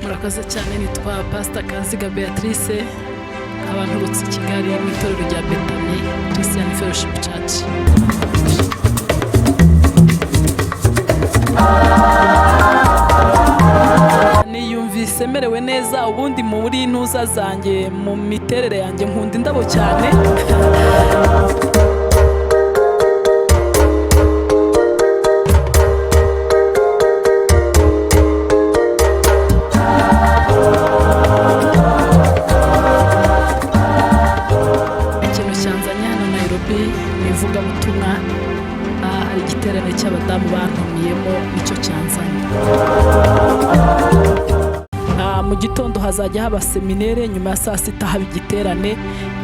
Murakoze cyane. Nitwa Pasita Kanziga Beatrice, nkaba nturutse i Kigali mu itorero rya Betani Christian Fellowship Church. Niyumvise merewe neza. Ubundi muri ntuza zanjye, mu miterere yanjye, nkunda indabo cyane. Ikintu cyanzanye hano Nairobi ni ivugabutumwa. Hari igiterane cy'abadamu bantumiyemo, nicyo cyanzanye. Mu gitondo hazajya haba seminere, nyuma ya saa sita haba igiterane.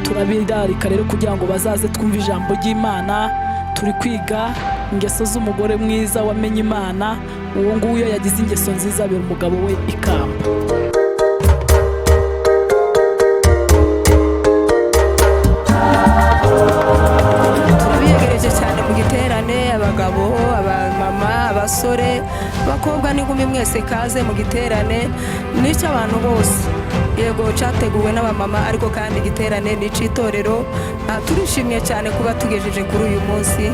Turabirarika rero kugira ngo bazaze twumve ijambo ry'Imana. Turi kwiga ingeso z'umugore mwiza wamenye Imana. Uwo nguwo iyo yagize ingeso nziza abera umugabo we ikamba. Turabiyegereje cyane mu giterane, abagabo, abamama, abasore, abakobwa n'inkumi, mwese kaze mu giterane. N'icyo abantu bose, yego cyateguwe n'abamama, ariko kandi igiterane ni icy'itorero. Turishimye cyane kuba tugejeje kuri uyu munsi.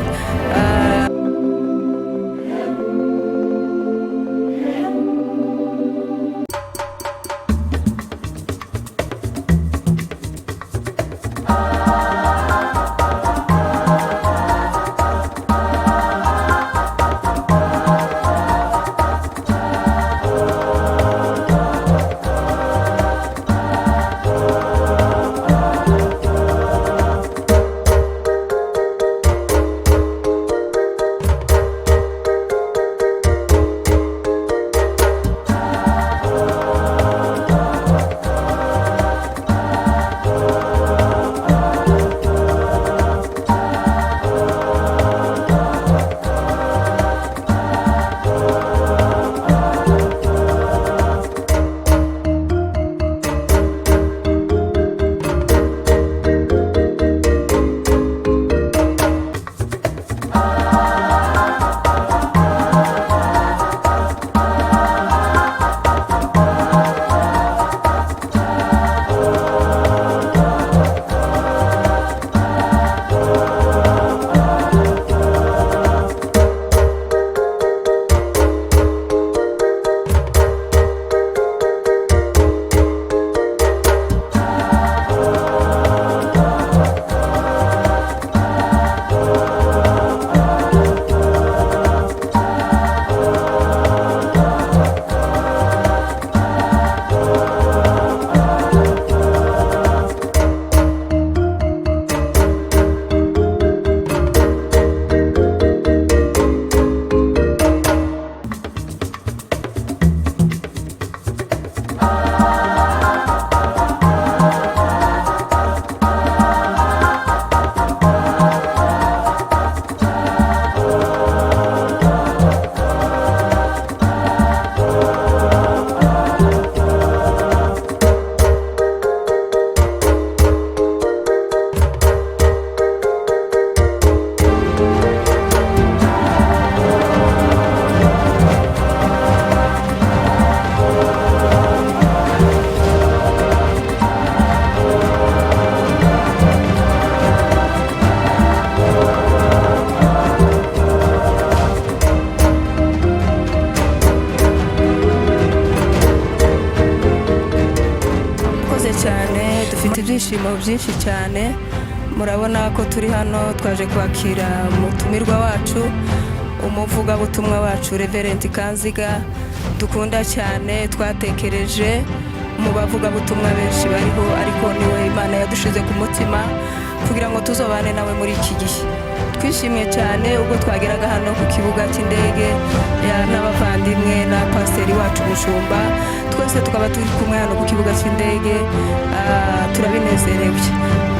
Murakoze cyane. Dufite ibyishimo byinshi cyane. Murabona ko turi hano twaje kwakira umutumirwa wacu, umuvugabutumwa wacu, Reverend Kanziga dukunda cyane. Twatekereje mu bavugabutumwa benshi bariho, ariko niwe Imana yadushize ku mutima kugira ngo tuzobane nawe muri iki gihe. Twishimye cyane ubwo twageraga hano ku kibuga cy'indege n'abavandimwe na pasiteri wacu Mushumba, twese tukaba turi kumwe hano ku kibuga cy'indege. Turabinezerewe.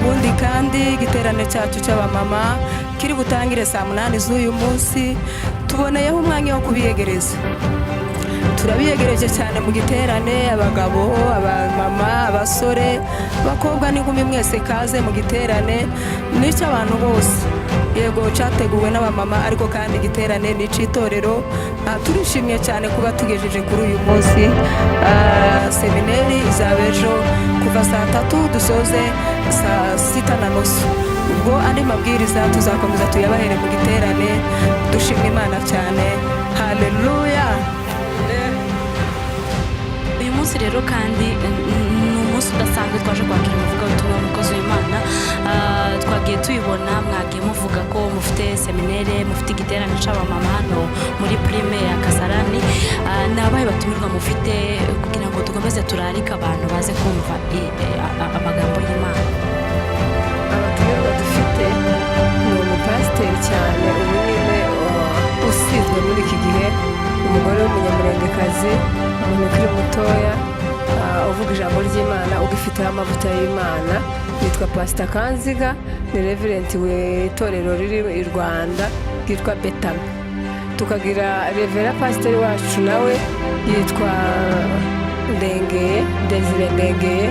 Ubundi kandi igiterane cyacu cy'abamama kiri butangire saa 8 z'uyu munsi. Tuboneyeho umwanya wo kubiyegereza. Turabiyegereje cyane mu giterane, abagabo, abamama, abasore, abakobwa n'inkumi, mwese kaze mu giterane. N'icyo abantu bose, yego cyateguwe n'abamama, ariko kandi igiterane ni icy'itorero. Turishimye cyane kuba tugejeje kuri uyu munsi. Kizaba ejo kuva saa 3 dusoze saa 6:30. Ubwo andi mabwiriza tuzakomeza tuyabahere mu giterane. Dushima Imana cyane. Haleluya! Uyu munsi rero kandi ni umunsi udasanzwe. Twaje kwakira umuvugabutumwa, umukozi w'Imana. Twagiye tubibona, mwagiye muvuga ko mufite séminaire, mufite igiterane c'abamama hano muri Prime ya Kasarani. Ni abahe batumirwa mufite kugira ngo dukomeze turarike abantu baze kumva amagambo y'Imana? Abatumirwa dufite ni umupasiteri cyane ubu nyine usizwe muri iki gihe, umugore w'Umunyamurengekazi, umuntu ukiri mutoya, uvuga ijambo ry'Imana, ugifiteho amavuta y'Imana, yitwa Pasita Kanziga. Ni reverend w'itorero riri i Rwanda ryitwa Betami. Tukagira reverend pasiteri wacu, nawe yitwa Ndengeye, Desire Ndengeye.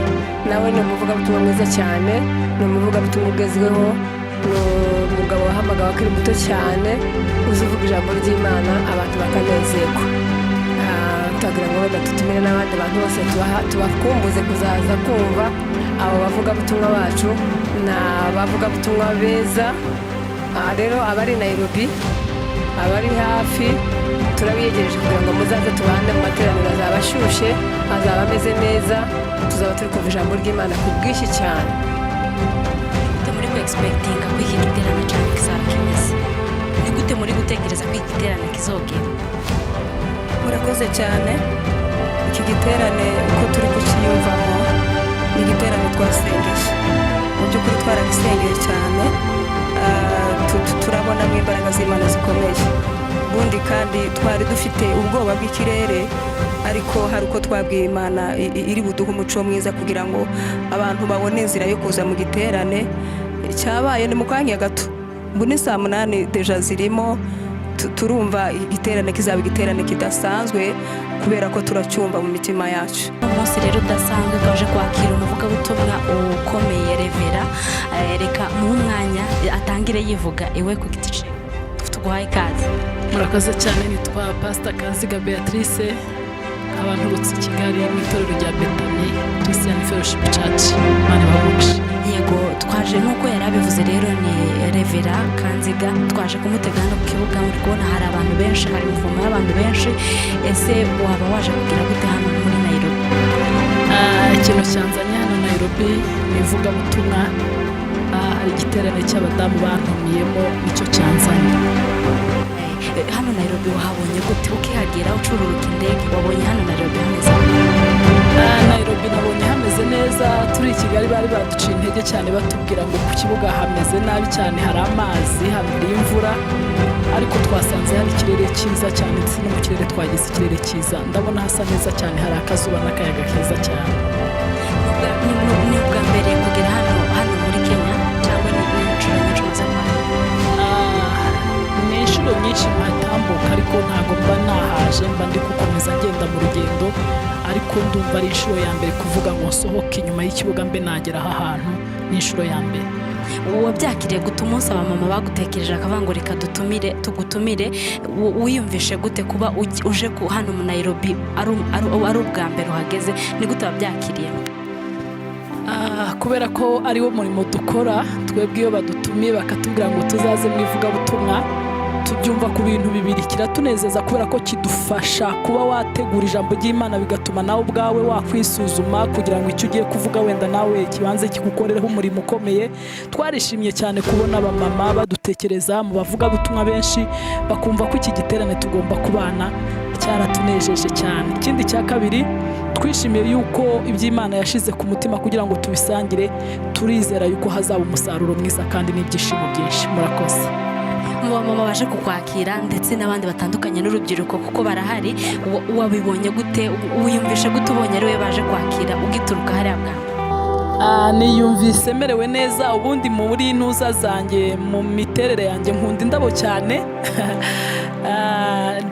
Nawe ni umuvugabutumwa mwiza cyane, ni umuvugabutumwa ugezweho, ni umugabo wahamagawe akiri muto cyane, uzi uvuga ijambo ry'Imana abantu bakanezerwa. Turagira ngo wenda dutumire n'abandi bantu bose, tubakumbuze kuzaza kumva abo bavugabutumwa bacu. Ni abavugabutumwa beza. Rero abari Nairobi, abari hafi, turabiyegereje kugira ngo muzaze tubane mu materaniro. Azaba ashyushye, azaba ameze neza, tuzaba turi kumva ijambo ry'Imana ku bwinshi cyane. Gute muri ku expectinga ko iki giterane cyane kizaba kimeze? Ni gute muri gutekereza ko iki giterane kizogenda? Murakoze cyane. Iki giterane uko turi kukiyumvamo, ni igiterane twasengeye. Mu by'ukuri twaragisengeye cyane. Turabonamo imbaraga z'Imana zikomeye. Ubundi kandi twari dufite ubwoba bw'ikirere, ariko hari uko twabwiye Imana iri buduhe umuco mwiza kugira ngo abantu babone inzira yo kuza mu giterane. Cyabaye ni mu kanya gato, ubu ni saa 8 déjà zirimo. Turumva igiterane kizaba igiterane kidasanzwe kubera ko turacyumva mu mitima yacu. Umunsi rero udasanzwe, twaje kwakira umuvugabutumwa ukomeye, reverend. Reka muhe umwanya atangire yivuga iwe ku giti cye. Tuguhaye ikaze. Murakoze cyane. Nitwa Pasita Kanziga Beatrice, nkaba nturutse i Kigali mu itorero rya Betani Christian Fellowship Church. Imana ibahe. Yego, twaje nk'uko yari abivuze rero, ni reverend Kanziga. Twaje kumutega hano ku kibuga. Muri kubona hari abantu benshi, hari imivumo y'abantu benshi. Ese waba waje kugira gute hano muri Nairobi? Ikintu cyanzanye hano Nairobi ni ivugabutumwa. Hari igiterane cy'abadamu bantumiyemo, nicyo cyanzanye. Hano Nairobi wahabonye gute ukihagera, ucururuka indege? Wabonye hano Nairobi hameze? Nairobi nabonye hameze neza. Turi i Kigali bari baduciye intege cyane, batubwira ngo ku kibuga hameze nabi cyane, hari amazi, hari imvura, ariko twasanze hari ikirere cyiza cyane, ndetse no mu kirere twagize ikirere cyiza. Ndabona hasa neza cyane, hari akazuba n'akayaga keza cyane. Ni ubwa mbere kugera hano muri Kenya cyangwa ni inshuro nyinshi umaze kuhagera? Ni inshuro nyinshi mpatambuka, ariko ntabwo mba nahaje, mba ndi gukomeza ngenda mu rugendo. Ariko ndumva ari inshuro ya mbere kuvuga ngo nsohoke inyuma y'ikibuga mbe nagera aha hantu, ni inshuro ya mbere. Wabyakiriye gute umunsi abamama bagutekereje akavuga ngo reka dutumire, tugutumire? Wiyumvishe gute kuba uje hano mu Nairobi ari ubwa mbere uhageze? Ni gute wabyakiriye? Kubera ko ari wo murimo dukora twebwe, iyo badutumiye bakatubwira ngo tuzaze mu ivugabutumwa, tubyumva ku bintu bibiri. Kiratunezeza kubera ko kidufasha kuba wategura ijambo ry'Imana, bigatuma nawe ubwawe wakwisuzuma kugira ngo icyo ugiye kuvuga wenda nawe kibanze kigukorereho umurimo ukomeye. Twarishimye cyane kubona abamama badutekereza mu bavugabutumwa benshi, bakumva ko iki giterane tugomba kubana. Cyaratunejeje cyane. Ikindi cya kabiri, twishimiye yuko iby'Imana yashize ku mutima kugira ngo tubisangire, turizera yuko hazaba umusaruro mwiza kandi n'ibyishimo byinshi. Murakoze. Mu bamama baje kukwakira ndetse n'abandi batandukanye n'urubyiruko kuko barahari, wabibonye gute? Wiyumvishe gute ubonye ari we baje kwakira ugituruka hariya bwa mbere? Niyumvise merewe neza. Ubundi muri ntuza zanjye, mu miterere yanjye, nkunda indabo cyane.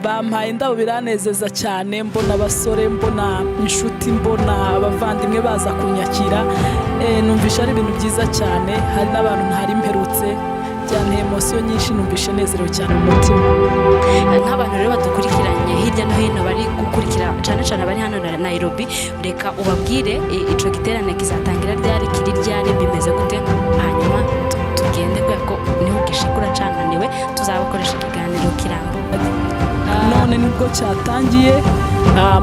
Bampaye indabo biranezeza cyane. Mbona abasore, mbona inshuti, mbona abavandimwe baza kunyakira. Numvisha ari ibintu byiza cyane. Hari n'abantu ntari mperutse. Byanteye émotion nyinshi, numvishe nezerewe cyane mu mutima. Nk'abantu rero badukurikiranye hirya no hino, bari gukurikira cyane cyane abari hano na Nairobi, reka ubabwire ico giterane kizatangira ryari, kiri ryari, bimeze gute, hanyuma tugende kubera ko niho ugishikura cananiwe, tuzabakoresha ikiganiro kirambuye. None nibwo cyatangiye.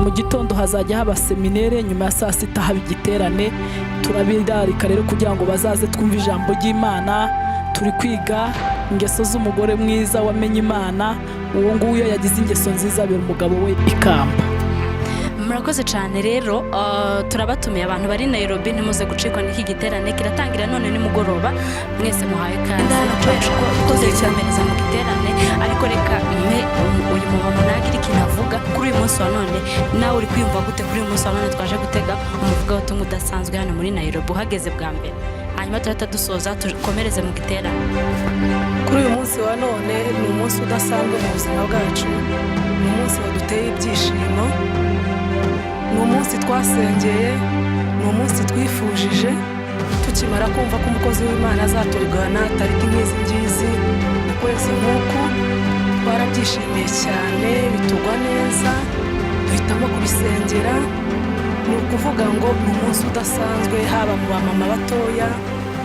Mu gitondo hazajya haba séminaire, nyuma ya saa sita haba igiterane. Turabirarika rero kugira ngo bazaze twumve ijambo ry'Imana. Turi kwiga ingeso z'umugore mwiza wamenye Imana. Uwo nguwo iyo yagize ingeso nziza abera umugabo we ikamba. Murakoze cyane rero, turabatumiye abantu bari Nairobi, ntimuze gucikwa n'iki giterane kiratangira none nimugoroba. Mwese muhawe ikaze. Murakoze cyane. Tukomereza mu giterane, ariko reka mpe uyu mumama nagira ikintu avuga kuri uyu munsi wa none. Nawe uri kwiyumva gute kuri uyu munsi wa none twaje gutega umuvugabutumwa udasanzwe hano muri Nairobi, uhageze bwa mbere? Hanyuma turahita dusoza, tukomereze mu giterane. Kuri uyu munsi wa none ni umunsi udasanzwe mu buzima bwacu, ni umunsi waduteye ibyishimo, ni umunsi twasengeye, ni umunsi twifujije tukimara kumva ko umukozi w'Imana azaturugana tariki nk'izi ngizi mu kwezi nk'uku. Twarabyishimiye cyane, bitugwa neza, duhitamo kubisengera. Ni ukuvuga ngo ni umunsi udasanzwe, haba mu bamama batoya,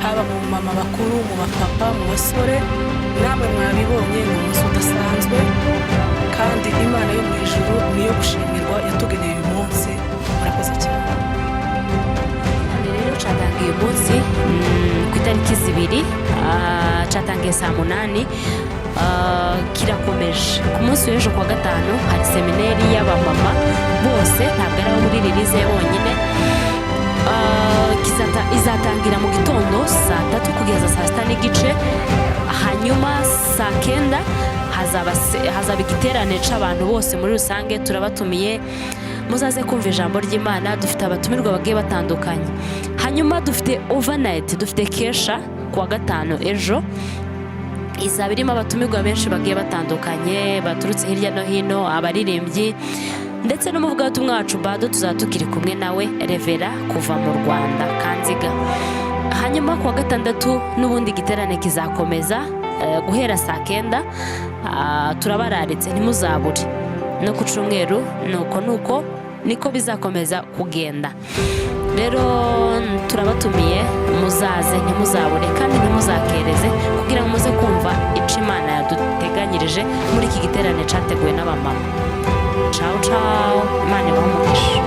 haba mu mama bakuru, mu bapapa, mu basore, namwe mwabibonye, ni umunsi udasanzwe. Kandi Imana yo mu ijuru niyo gushimirwa yatugeneye uyu munsi. Murakoze cyane. Rero cyatangiye uyu munsi ku itariki 2, cyatangiye saa 8, kirakomeje ku munsi w'ejo kuwa gatanu. Hari séminaire y'abamama bose, ntabwo ari abo muri ririze bonyine. Izatangira mu gitondo saa 3 kugeza saa 6:30, hanyuma saa 9 hazaba igiterane c'abantu bose muri rusange. Turabatumiye, muzaze kumva ijambo ry'Imana. Dufite abatumirwa bagiye batandukanye. Hanyuma dufite overnight, dufite kesha kuwa gatanu ejo, izaba irimo abatumirwa benshi bagiye batandukanye baturutse hirya no hino, abaririmbyi ndetse n'umuvugabutumwa wacu Bado, tuzaba tukiri kumwe nawe, Reverend kuva mu Rwanda, Kanziga. Hanyuma kuwa gatandatu n'ubundi igiterane kizakomeza guhera saa 9. Turabararitse, ntimuzabure. No ku cyumweru nuko nuko niko bizakomeza kugenda. Rero turabatumiye, muzaze, ntimuzabure kandi ntimuzakereze, kugira ngo muze kumva icyo Imana yaduteganyirije muri iki giterane cyateguwe n'abamama. Cawu cawu, Imana ibahe umugisha.